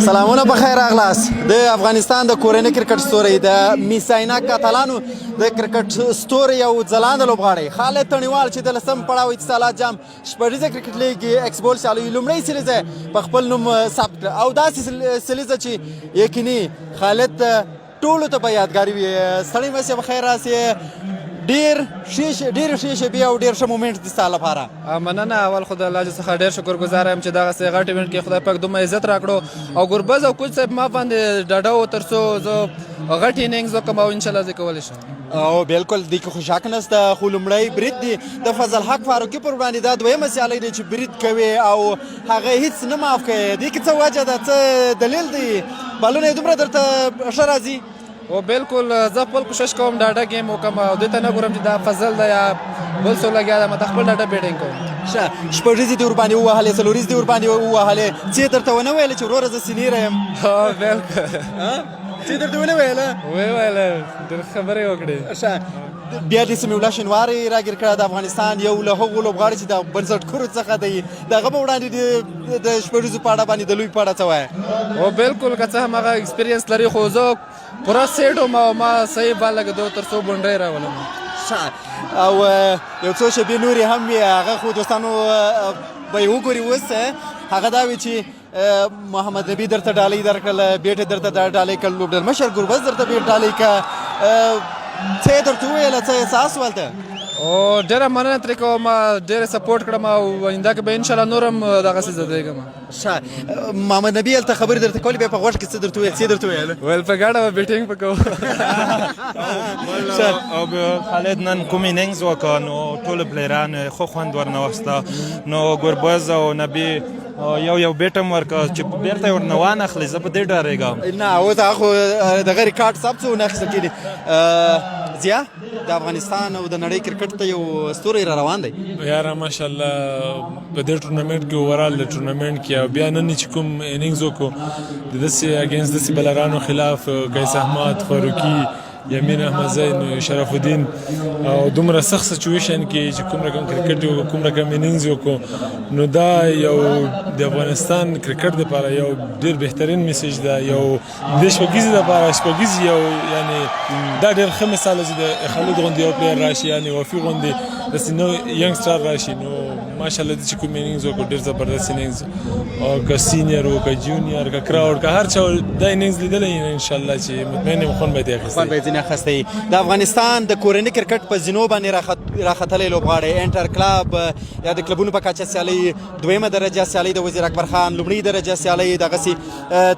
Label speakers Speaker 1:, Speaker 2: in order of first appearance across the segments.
Speaker 1: سلامونه، په خیر راغلاست. د افغانستان د کورنۍ کرکټ ستوری، د میساینا کاتالانو د کرکټ ستوری او ځلانده لوبغاړی خالد تڼیوال چې د لسم پړاو اتصالات جام شپږیزه کرکټ لیګ ایکسبول سیالیو لومړۍ سلیزه په خپل نوم ثبت کړه او داسې سلیزه چې یقیني خالد ټولو ته به یادګاري وي. ستړی مه شې، په خیر راسې. ډېر ښې، ډېرې ښې شېبې او ډېر ښه moment دي ستا لپاره.
Speaker 2: مننه. اول خو د الله جل څخه ډېر شکر ګزار یم چې دغسې غټ event کې خدای پاک دومره عزت راکړو او ګربز او کوچ صاحب ما باندې ډاډه و تر څو زه غټ innings وکړم او انشاءالله زه کولی شم.
Speaker 1: او بالکل، دې کې خو شک نشته، خو لومړی برید دی د فضل حق فاروقي پر وړاندې. دا دویمه سیالۍ دی چې برید کوي او هغه هیڅ نه معاف کوي. دې کې څه وجه ده؟ څه دلیل دی؟ بالونه یې دومره درته ښه راځي؟
Speaker 2: او بالکل، زه خپل کوشش کوم، ډاډه game وکم او دې ته نه ګورم چې دا فضل ده یا بل څوک لګیا ده. ماته خپل ډاډه batting کوم.
Speaker 1: ښه، شپږیزې دې ورباندې ووهلې، څلوریزې دې ورباندې ووهلې. څه درته ونه ویل چې وروره، زه senior یم؟
Speaker 2: ها، بالکل.
Speaker 1: څه درته ونه ویل؟
Speaker 2: وی ویل، ډېر خبرې وکړې.
Speaker 1: ښه، بیا دې سمیع الله شینواری راګیر کړه، د افغانستان یو له هغو لوبغاړو چې د بنسټګرو څخه دی. د هغه په وړاندې د شپږیزو په اړه باندې، د لوی په اړه څه وایې؟
Speaker 2: او بالکل، که څه هم هغه experience لري، خو زه پوره set وم او ما صحیح بال لګېدو تر څو boundary راولم.
Speaker 1: ښه، او یو څو شېبې نورې هم وي، هغه خو دوستانو به یې وګوري. اوس هغه دا وي چې محمد نبي درته ډالۍ درکړله، bat یې درته ډالۍ کړ، لوبډلمشر ګربز درته bat ډالۍ کړه. څه یې درته وویل؟ څه احساس ولته؟
Speaker 2: او ډېره مننه ترې کوم، ډېر support کړم او آینده کې به انشاءالله نور هم دغسې ځلېږم.
Speaker 1: ښه، محمد نبي هلته خبرې درته کولې، بیا په غوږ کې څه درته وویل؟ څه درته وویل؟
Speaker 2: ویل په ګډه به batting وکړو.
Speaker 3: او خالد نن کوم innings وکړ، نو ټول player ان خو خوند ورنه واخیسته. نو ګربز او نبی یو یو bat هم ورکړ چې بیرته یې ورنه وانخلي، زه په دې ډارېږم.
Speaker 1: نه، اوس هغه خو دغه ریکارډ ثبت شو، نه اخیستل کېږي. ضیا، د افغانستان او د نړۍ کرکټ ته یو ستوری را روان دی.
Speaker 4: یاره، ماشاءالله، په دې tournament کې، overall د tournament کې او بیا نن چې کوم innings وکړو د داسې against داسې bowler انو خلاف، قیس احمد، فاروقي، یمین احمدزی، نو شرف الدین، او دومره سخت situation کې چې کوم رقم کرکټ وکړو، کوم رقم innings وکړو، نو دا یو د افغانستان کرکټ لپاره یو ډیر بهترین message ده. یو د شپږیزې لپاره شپږیزې یو، یعنی دا ډیر ښه مثال چې د خالد غوندې یو player راشي، یعنی وفي غوندې داسې نو youngster راشي. نو ماشاءالله چې کوم innings وکړو، ډیر زبردست innings، او که senior او که junior که crowd که هر چا دا innings لیدلی، ان شاء الله چې مطمئن یم خوند به یې اخیستی.
Speaker 1: خوند به یې ځینې اخیستی. د افغانستان د کورني کرکټ په زینو باندې راختلی لوبغاړی، inter club یا د کلبونو په کچه سیالۍ، دویمه درجه سیالۍ د وزیر اکبر خان، لومړۍ درجه سیالۍ، دغسې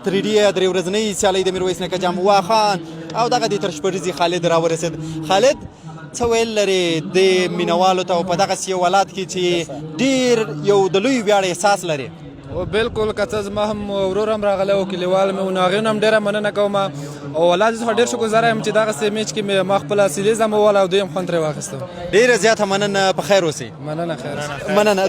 Speaker 1: three day درې ورځنۍ سیالۍ د میرویس نیکه جام واخان او دغه د تر شپږیزې خالد راورسېد. خالد، څه ویل لري د مینوالو ته او په دغسې یو حالات کې چې ډیر یو د لوی ویاړ احساس لري؟
Speaker 2: او بالکل، که څه زما هم ورور هم راغلی او کلیوال مې، نو هغې هم ډېره مننه کوم او الله دې څخه ډېر شکرګزار یم چې دغسې match کې مې ما خپله سیلیز هم ووهله او دوی هم خوند ترې واخیسته.
Speaker 1: ډېره زیاته مننه، په خیر اوسئ.
Speaker 2: مننه، خیر.
Speaker 1: مننه.